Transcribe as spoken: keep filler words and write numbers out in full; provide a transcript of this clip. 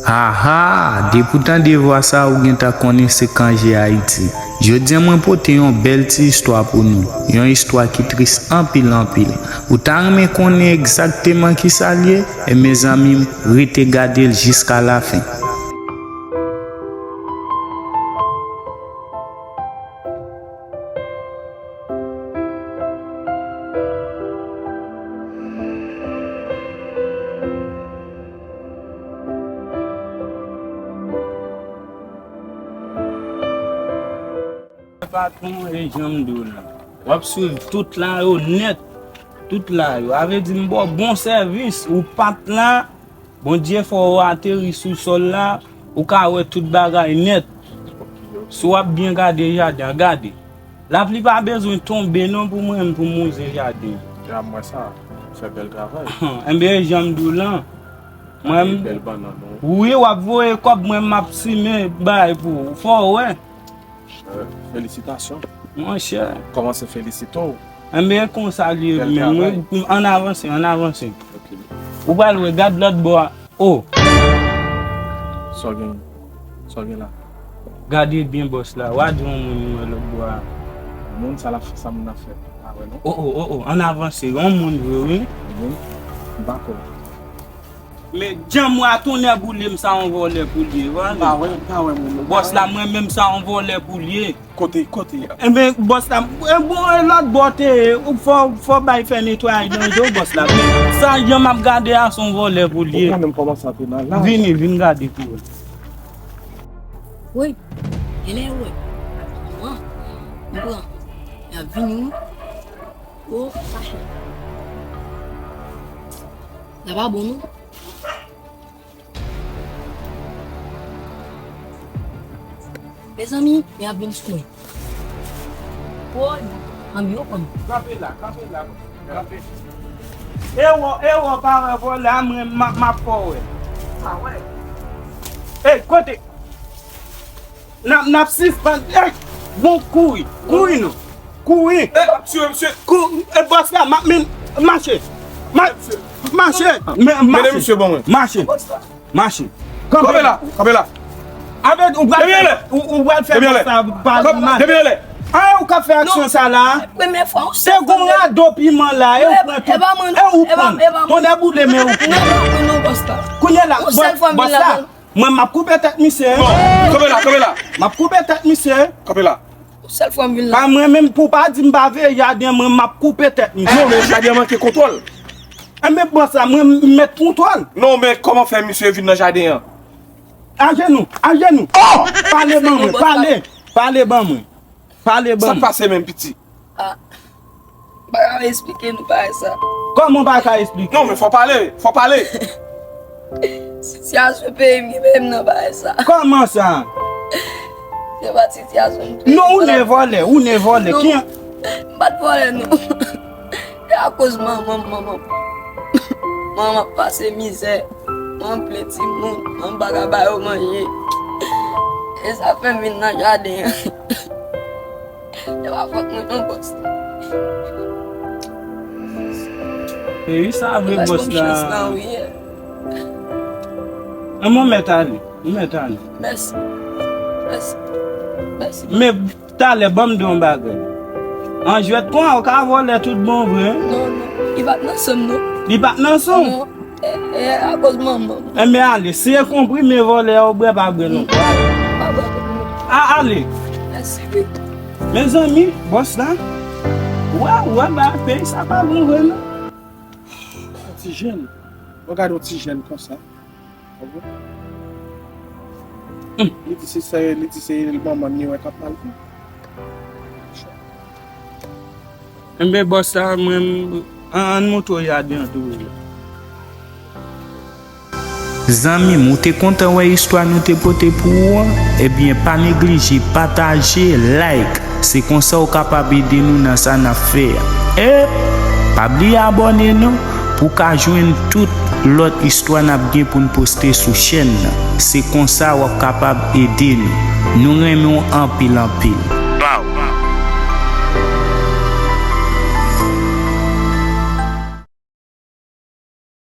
Aha! Depi w tande vwa sa, ou gentan konnen se Cangé Haïti. Jodi a, mwen pote yon bèl ti istwa pou nou. Yon istwa ki tris anpil, anpil. Ou ta renmen konnen egzakteman kisa l ye? E mezanmi m, rete gade l jiska lafen. Patwon, e jan m di w la. W ap swiv tout la yo nèt. Tout la yo. A vle di m ba w bon sèvis. Ou pa t la, Bondye fè w ateri sou sòl la, ou ka wè tout bagay nèt. Si w ap byen gade jaden an, gade. Lapli pa bezwen tonbe non pou mwen menm pou m wouze jaden an. Ya, m wè sa. Fè bèl travay. Enben, e jan m di w lan. Mwen, bèl bannann, non. Wi, w ap voye kòb, mwen m ap simen bay pou ou. Fò w wè. Eh, felisitasyon. Monchè. Kòmanse felisite w. Enben, konsa li ye. Bèl menm, travay. Wi, ann avanse, ann avanse. Ok. Ou pral wè, gad lòt bò a. Oh! Sa w gen? Sa w gen la? Gade byen, bòs la. W a di yon moun ou wè lòt bò a. Moun sa l ap fè, sa moun ap fè. A wè non. Oh, oh, oh, oh. Ann avanse. Yon moun vre, wi. Moun? M pa kwè. Men djanm w a tonnè boule m sa yon vòlè pou l ye, w a li. M pa wè, m pa wè moun. Bòs la, mwen menm sa yon vòlè pou l ye. Kote, kote? Enben, bòs la, e bon, e lòt bò te ye, ou fò, fò bay fè netwayaj nan je w, bòs la. Men sa jan m ap gade a, se yon vòlè pou l ye. Ou konnen m kòmanse antre nan laj. Vini, vin gade pou wè. Woy, genlè wè. Mwen, m pran. Y ap vini, wi. O, sa chè. Sa pa bon, non. Mezanmi, men ap vin sou mwen. Woy, anbi yo pran m. Kanpe la, kanpe la, kanpe. E wò, e wò, pa wè vòlè a, mwen, m ap, m ap fè w wè. Sa wè. Ey, kote? N ap, n ap sispann. Ey, bon, kouri, kouri non. Kouri. E, ap tiye misye. Kou-, e, bòs la, m ap men, mache. Ma-, mache. Men, mache. Mennen misye ban mwen. Mache. Mache. Kanpe la, kanpe la. Avèk ou pral fè, ou, ou pral fè bòs la pale mal. Depi anlè. An, ou k ap fè aksyon sa la. Premye fwa, ou se gon rado piman la, e ou pran tout. E ou pran. Tonnè boule, men ou pran. Non, non, non, bòs la. Kounye la, bòs la. Mwen, m ap koupe tèt misye. Non, kanpe la, kanpe la. M ap koupe tèt misye. Kanpe la. Sèl fwa m vin la. Pa mwen menm, pou pa di m pa veye jaden, mwen, m ap koupe tèt misye. Non, men jaden an manke kontwòl. Enben, bòs la, mwen, m mèt kontwòl. Non, men kòman fè misye vin nan jaden an? Ajenou, ajenou. Oh! Pale ban mwen, pale. Pale ban mwen. Pale ban mwen. Sa k pase menm, piti? Ah, m pa ka esplike nou bagay sa. Kòman w pa ka esplike? Non, men fò pale, fò pale. Sitiyasyon peyi m ki mete m nan bagay sa. Kòman sa? Se pa sitiyasyon m. Non, ou ne vòlè, ou ne vòlè. Non, m pa t vòlè, non. E akoz manman m, manman m. Manman m ap pase mizè. Manman m plen timoun, manman m pa ka ba yo manje. E sa fè m vin nan jaden an. E pa fòt mwen non, bòs. Peyi sa vre, bòs la. An, mwen mèt ale, mwen mèt ale. Mèsi. Mèsi. Mèsi. Men talè, ban m di yon bagay. An jwèt kon an, ou ka vòlè tout bon vre. Non, non. Li pa t nan san m, non. Li pa t nan san w? Non. E, e, akoz manman m. Enben, ale, siye konprime vòlè a ou bwè pa bwè non. A, ale. Mèsi, wi. Mezanmi, bòs la. Wè, wè, ba, peyi sa pa bon vre non. Yon ti jèn. Ou gade yon ti jèn konsa. Li di se, se, li di se manman li wè k ap mal viv. Enben, bòs la, mwen, an, ann montre w jaden an tou. Zanmi m, ou te kontan wè istwa nou te pote pou ou an? Ebyen, pa neglije pataje, like. Se konsa w kapab ede nou nan sa n ap fè a. E pa bliye abòne non, pou w ka jwenn tout lòt istwa n ap gen pou n poste sou chèn nan. Se konsa w ap kapab ede nou. Nou renmen w anpil, anpil.